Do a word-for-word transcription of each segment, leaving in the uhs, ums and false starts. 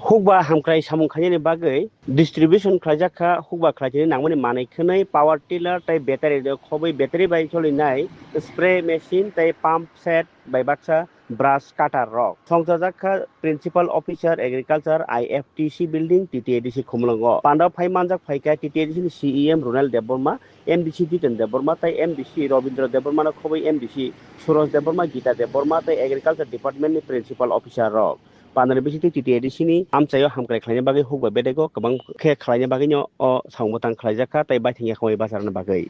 Hukba hamkrai samung khainani bagwi distribution khlaijak kha, hukba khlaitini nangmani manwi khwnwi power tiller tei battery rok khobwi battery bai cholinai spray machine tei pump set bai baksa brush cutter rok. Songchajak kha Principal Officer Agriculture I F T C Building T T A D C Khumulwngo. Pandao phai manjak phaikha T T A D C ni C E M Ronel Debbarma, M D C Jiten Debbarma tei M D C Robindra Debbarma no khobwi M D C Suroj Debbarma, Gita Debbarma tei Agriculture Department ni Principal Officer rok. Pandani bisingtwi T T A D C ni amchaio hamkrai khlaina bagwi hukba bedego kwbang khe khlaina bagwino o samung bwtang khlaijak kha tei baithang yakhwngwi bacharna bagwi.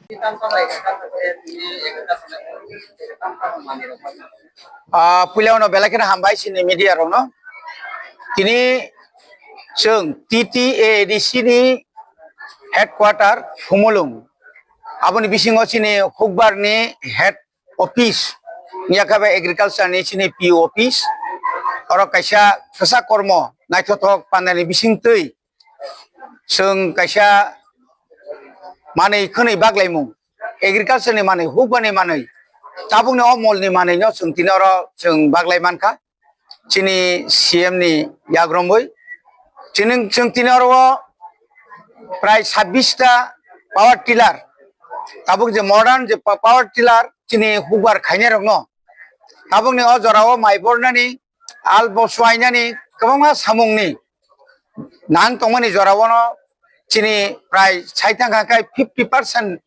Ah, puila uno belai kheno hambai chini media rokno. Tini chwng T T A D C ni headquarter Khumulwng. Aboni bisingo chini hukbar ni head office, yakha bai agriculture ni chini P O office. Oro kaisa kwchak kormo naithothok pandani bisingtwi chwng kaisa manwi khwnwi baglaimung, agriculture ni manwi, hukbani manwi, tabukni o mol ni manwi no chwng tini oro chwng baglai mankha. Chini C M ni yagromwi chini, chwng tini oro o prai sabbish ta power tiller, tabuk je modern je pa-, power tiller chini hukbar khainai rokno tabukni o jorao mai bornani, al bo swainani kwbangma samungni nang tongmani jorao no chini prai sai thang kha khe fifty percent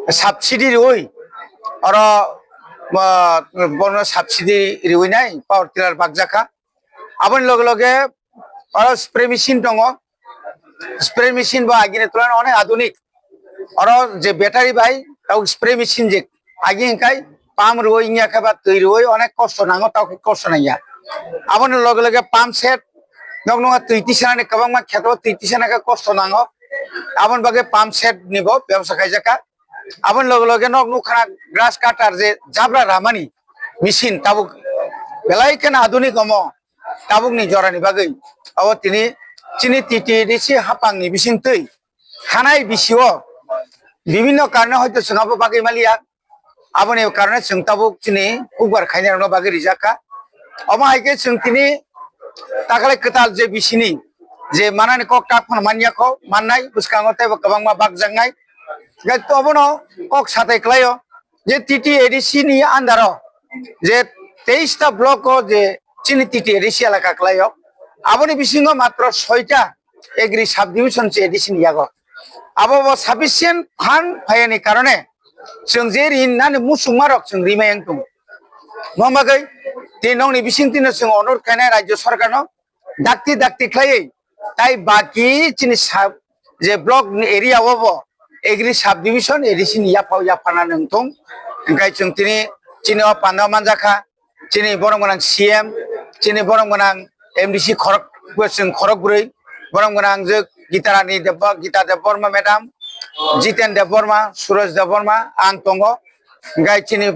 subsidy riwi oro, ah, bono subsidy riwi nai power tiller bakjak kha. Aboni loge loge oro spray machine tongo, spray machine bo agini tulan onek adunik. Oro je battery bai tau spray machine je agi hingkai pump rwoi wngya khe ba twi rwoi onek kosto nango, tau khe kosto nangya. Aboni loge loge pump set nok nungo twi tisanani kwbangma kheto twi tisana khe kosto nango. Aboni bagwi pump set ni bo bebsa khaijak kha. Aboni loge loge nok nukha brush cutter je jabra ramani machine tabuk belai kheno adunik omo tabukni jorani bagwi. Abo tini chini T T A D C hapangni bisingtwi hanai bisio bibinno karone hoito chwng abo bagwi maliya. Aboni karone chwng tabuk chini hukbar khainai rokno bagwi rijak kha. Omo hai khe chwng tini takhwlai kwtal je bisini je manani kok tak phano manya kho, mannai bwskango teibo kwbangma bakjaknai. Hingkhe obono kok satai kwlaio je T T A D C ni under o je teis ta block o je chini T T A D C elaka kwlaio, aboni bisingo matro soi ta agri subdivision se A D C ni yago. Abo bo sufficient fund phaiyani karone chwng je ri nani muchungma rok chwng rimai wng tongo. Mo bagwi tei nokni bisingtwino chwng onurot khainai rajyo sorkarno dakti dakti khlaiwi tai baki chini sa-, je block ni area o bo agri subdivision A D C ni yaphao yaphana nung thung. Hingkai chwng tini chini o panda manjakha. Chini borom gwnang C M, chini borom gwnang M D C khorok, chwng khorok bwrwi, borom gwnang je Gita Rani Debbar-, Gita Debbarma madam, Jiten Debbarma, Suraj Debbarma, ang tongo. Hingkai chini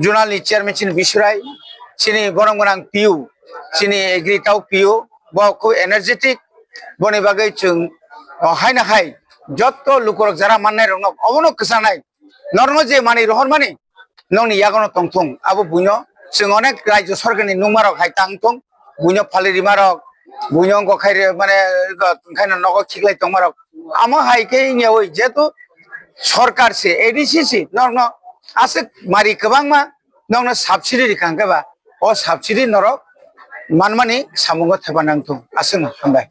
zonal ni chairman chini Bisurai, chini borom gwnang P U, chini agri tau P U, bo khub energetic, boni bagwi chwng, o, haino hai jotto lukurok jara mannai rokno obono kwchanai. Norokno je manwi rohormani nokni yagono tongthung, abo buino chwng onek rajyo sorkarni nungmarok hai tang thung, buino phalwi rimarok, buino wngkok khai re-, mane, wngkhaino nogo khiklai tongmarok. Amo hai khe wngyawi jehetu sorkar se, A D C se norokno aswk mari kwbangma nokno subsidy rikha hwnkhe ba o subsidy norok manmani samungo thepana wngthung. Aswkno hambai.